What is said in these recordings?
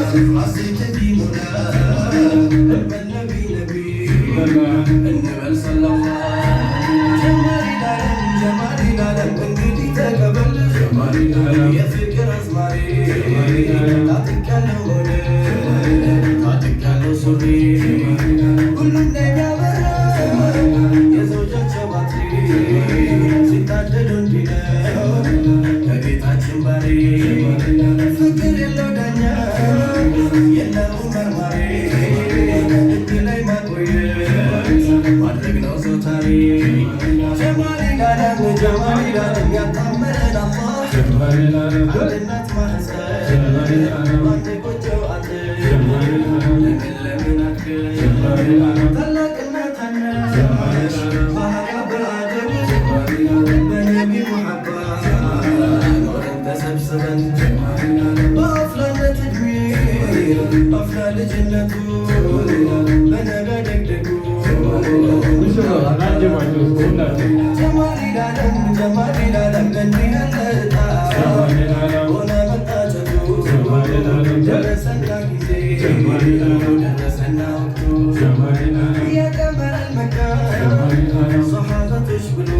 ሐሴት እንዲሞላ እንበል ነቢ ነቢ፣ እንበል ሰለላህ። ጀማሪ ላለም፣ ጀማሪ ላለም፣ እንግዲህ ተቀበል የፍቅር አዝማሪ። ታጥቄያለሁ ሆነ ታጥቄያለሁ ሱሪ፣ ሁሉም ላይ ቢያበራ የዘውጃቸው ባትሪ፣ ሲታደሉ እንዲህ ነው ከጌታችን ባሪ። ፍቅር የለው ዳኛ፣ የለውም መርማሪ፣ እጅ ላይ ማቆየት ማድረግ ነው ዘውታሪ። ጀማሪ ላለም፣ ጀማሪ ላለም፣ ያጣመረን አላህ አንድ እናት ማህፀን በአንድ ጎጆ አጥር፣ ለምን ለምን አትክል ታላቅና ታናሽ ባህሪያ በአደብ በነቢ ሙሐባ ኖረን ተሰብስበን፣ በአፍላነት ዕድሜ አፍላ ልጅነቱ በነገ ደግደጉ። ጀማሪ ላለም፣ ጀማሪ ላለም፣ እንዲህ ያለ ዕጣ ሆነ መታጨቱ፣ ደረሰና ጊዜ፣ ደረሰና ወቅቱ፣ ያቀመረል መካ ሶሓበቶች ብሎ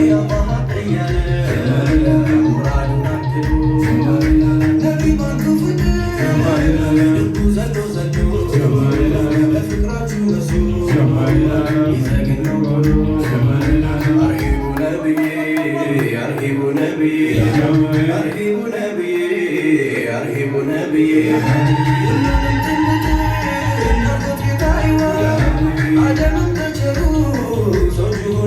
ያአላህ እያለ ሙራዱን አክሎ፣ ነቢ ባንቱ ፍቅር ልቡ ዘሎ ዘሎ፣ በፍቅራችሁ ነሱ ይዘግን ነው ቶሎ። አርሂቡ ነብዬ፣ አርሂቡ ነብዬ፣ አርሂቡ ነብዬ፣ አርሂቡ ነብዬ፣ ሁሉንም